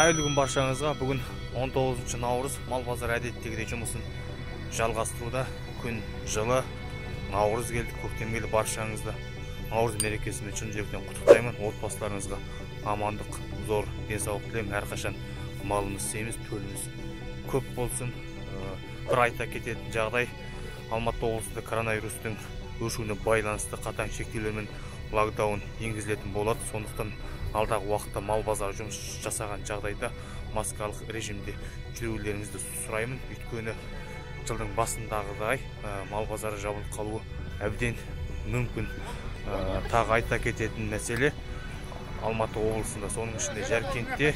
Қайырлы күн баршаңызға. Бүгін 19 наурыз, мал базары әдеттегідей жұмысын жалғастыруда. Күн жылы, наурыз келді, көктем келді. Баршаңызды наурыз мерекесімен шын жүректен құттықтаймын. Отбасыларыңызға амандық, зор денсаулық тілеймін. Әрқашан малымыз семіз, төліміз көп болсын. Бір айта кететін жағдай, Алматы облысында коронавирустың өршуіне байланысты қатаң шектеулер мен локдаун енгізілетін болады. Сондықтан алдағы уақытта мал базары жұмыс жасаған жағдайда маскалық режимде жүрулеріңізді сұраймын. Өйткені жылдың басындағыдай мал базары жабылып қалуы әбден мүмкін. Тағы айта кететін мәселе, Алматы облысында, соның ішінде Жаркентте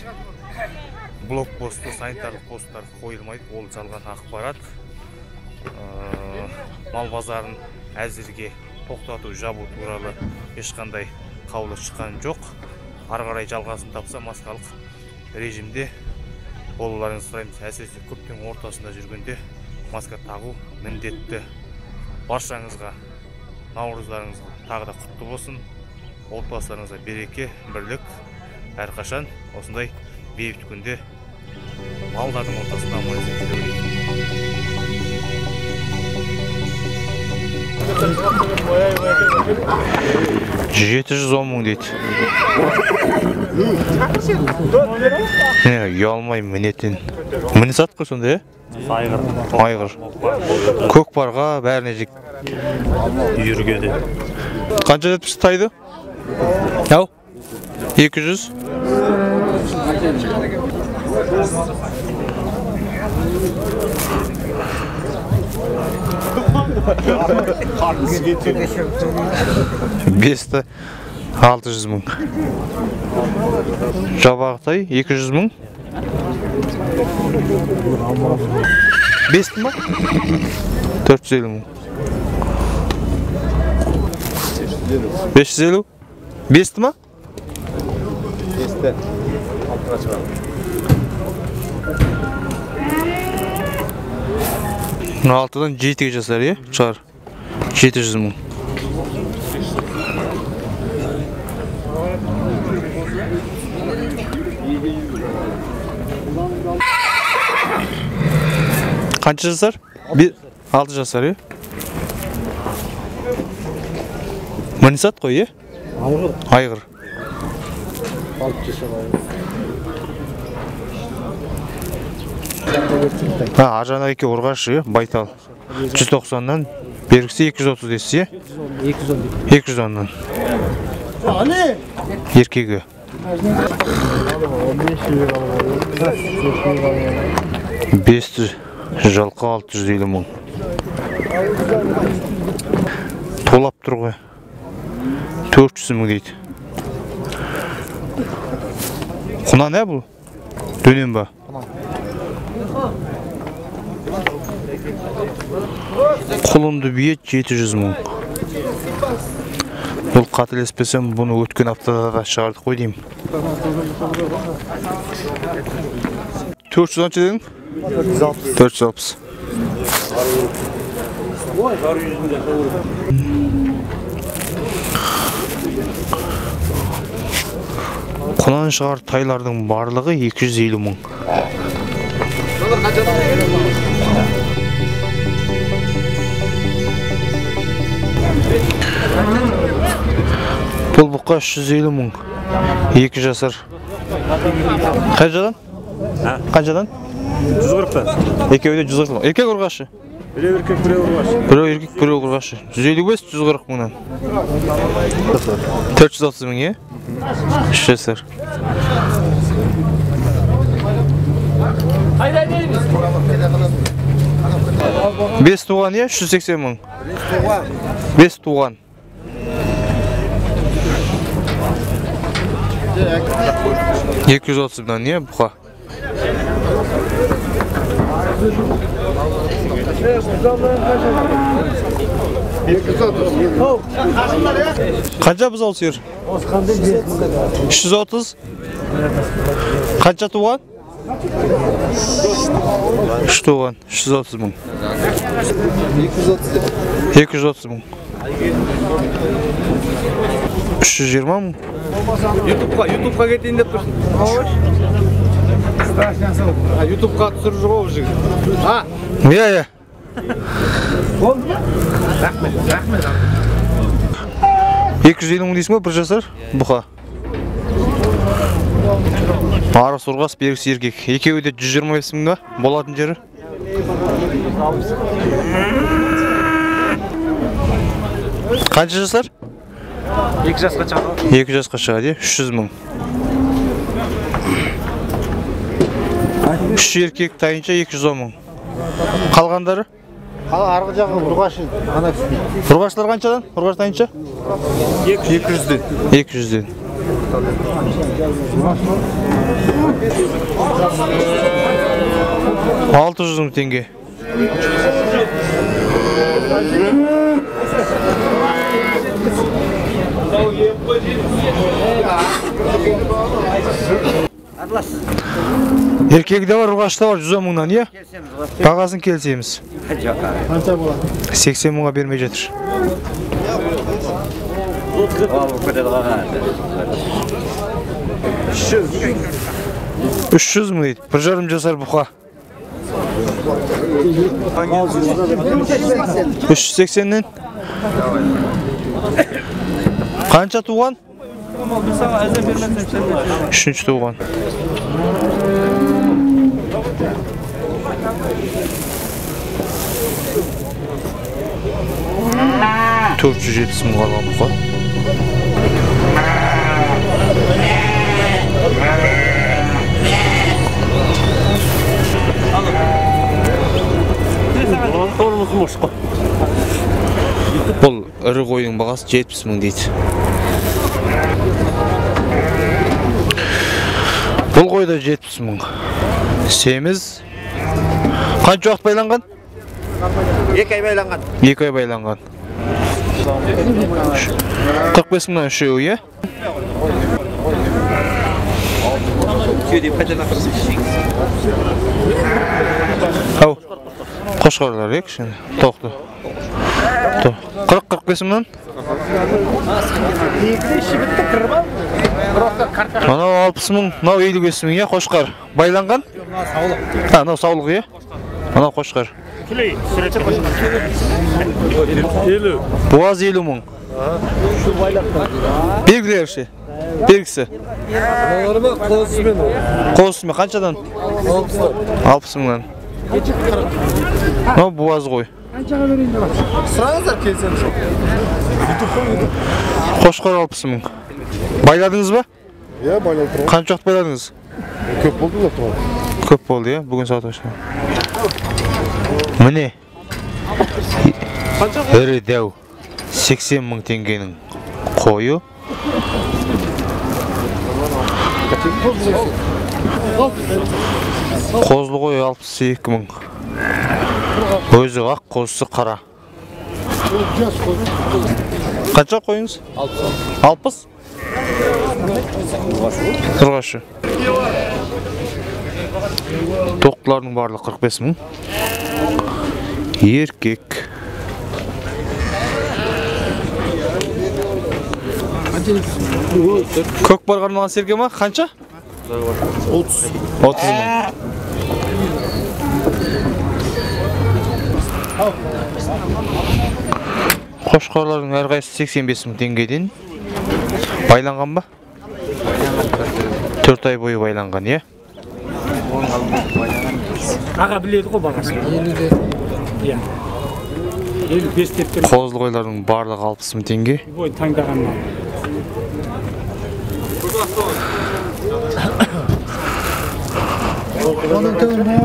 блокпосты, санитарлық посттар қойылмайды. Ол жалған ақпарат. Мал базарын әзірге тоқтату, жабу туралы ешқандай қаулы шыққан жоқ. Ары қарай жалғасын тапса, маскалық режимде болуларыңызды сұраймыз. Әсіресе көптің ортасында жүргенде маска тағу міндетті. Баршаңызға наурыздарыңыз тағы да құтты болсын. Отбасыларыңызға береке, бірлік, әрқашан осындай бейбіт күнде малдардың ортасында аман есен жүре берейік. 710 мың дейді. Не, ұялмай мінетін. Міне сат қой сонда, е? Айғыр. Айғыр. Көкпарға бәріне жек. Үйірге де. Қанша жетпіс тайды? Ау? 200. Бесті 600 мың. Жабағытай 200 мың. Бесті ма? 450 мың. 550? Бесті ма? Бесті. Алтыға шығады. 6-дан 7-ге жасар, е? Шығар. 700 мың. Қанша жасар? 6 жасар, е? Мінісат қой, е? Айғыр. Айғыр. 6 жасар айғыр. Ар жағында екі ұрғашы, байтал. 190-нан, бергісі 230 дейсіз, е? 210-нан. Еркегі. 500 жалқы 650 мың. Толап тұр ғой. 400 мың дейді. Құнан ә бұл? Дөнен ба? Құлынды бие 700 мың. Бұл қателеспесем, бұны өткен аптада да шығардық қой деймін. 400 қанша дедің? 460. Құнан шығар тайлардың барлығы 250 мың. Бұл бұқа 350 мың. 2 жасар. Қаншадан? Қаншадан? 140-тан. Екеуі де 140 мың. Еркек ұрғашы? Біреу еркек, біреу ұрғашы. Біреу еркек, біреу ұрғашы. 155, 140 мыңнан. 430 мың, е? 3 жасар. 5 туған, е? 380 мың. 5 туған. 230 мыңнан, е, бұқа? Қанша бұзау сиыр? 330. Қанша туған? 3 туған, 330 мың. 230 мың. 320 мың. Ютубқа кетейін деп тұрсың. Ютубқа түсіріп жүр ғой бұл жігіт. А? Иә, иә. Болды ма? Рахмет, рахмет. 250 мың дейсің ба, бір жасар? Бұқа. Арыс ұрғас, бергісі еркек. Екеуі де 125 мың ба? Болатын жері? Қанша жасар? 2 жасқа шығады. 2 жасқа шығады, 300 мың. 3 еркек тайынша 210 мың. Қалғандары? Арғы жағы ұрғашы, ана кісі. Ұрғашылар қаншадан? Ұрғаш тайынша? 200-ден. 200-ден. 600 мың теңге. Еркегі де бар, ұрғашы да бар, 110 мыңнан, иә? Бағасын келісеміз. Қанша болады? 80 мыңға бермей жатыр. 300 мың дейді. 1,5 жасар бұқа. 380-нен. Қанша туған? 3-ші туған. 470 мыңға алған бұқа. Бұл ірі қойдың бағасы 70 мың дейді. Бұл қой да 70 мың. Семіз. Қанша уақыт байланған? 2 ай байланған. 2 ай байланған. 45 мыңнан үшеуі, иә? Ау. Қошқарлар, иә, кішкене. Тоқты. 40-45 мыңнан? Мынау 60 мың, мынау 55 мың, иә, қошқар. Байланған? Мынау саулық, иә? Мынау қошқар. Буаз 50 мың. Белгілері ше? Белгісі? Қозысымен қаншадан? 60 мыңнан. Мынау буаз ғой. Сұраңыздар келсеңіз. Қошқар 60 мың. Байладыңыз ба? Иә, байлап тұрмын. Қанша уақыт байладыңыз? Көп болды деп тұрмын. Көп болды, иә? Бүгін сағат қанша? Міне. Ірі дәу 80 мың теңгенің қойы. Қозлы қой 62 мың. Өзі ақ, қозысы қара. Қанша қойыңыз? 60. Ұрғашы. Тоқтылардың барлығы 45 мың. Еркек. Көкпарға арналған серке ма? Қанша? 30. 30 мың. Қошқарлардың әрқайсысы 85 мың теңгеден. Байланған ба? 4 ай бойы байланған, иә? Аға біледі ғой бағасын. Иә. 55 деп тұр. Қозы қойлардың барлығы 60 мың теңге. Бой таңдағаннан.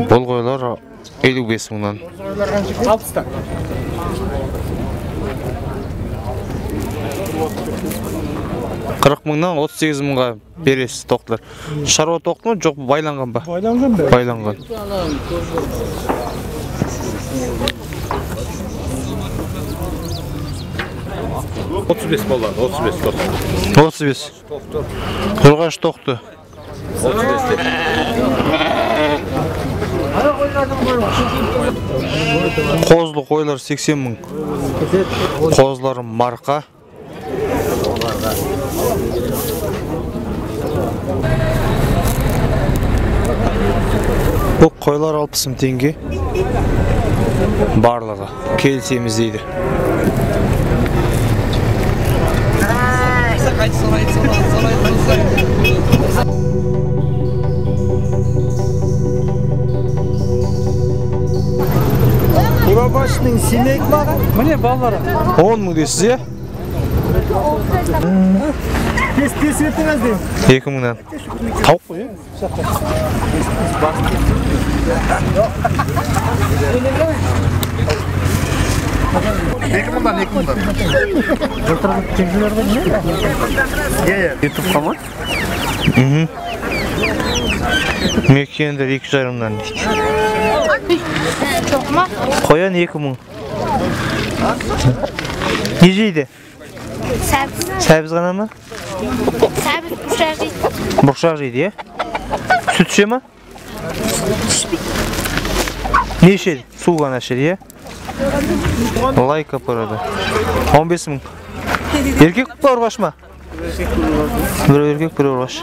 Бұл қойлар 55 мыңнан. 60-тан. 40 мыңнан 38 мыңға бересіз тоқтылар. Шаруа тоқты ма, жоқ байланған ба? Байланған ба? Байланған. 35 болады, 35 тоқты. 35. Ұрғаш тоқты. 35. Қозлы қойлар 80 мың. Қозылар марқа. Бұл қойлар 60 мың теңге. Барлығы келісеміз дейді. Бурабашның семек маған. Міне балалары. 10 мың дейсіз, иә? Тес ертеңіз деймін. 2 мыңнан. Тауық қой, иә? 2 мыңдан, 2 мыңдан. Ютубқа ма? Мекендер 2,5-дан дейді. Қоян 2 мың. Не жейді? Сәбіз. Сәбіз ғана ма? Сәбіз, бұршақ жейді. Бұршақ жейді, иә? Сүт іше ма? Не ішеді? Су ғана ішеді, иә? Лайка порода. 15 мың. Еркек па, ұрғаш ма? Біреу еркек, біреу ұрғаш.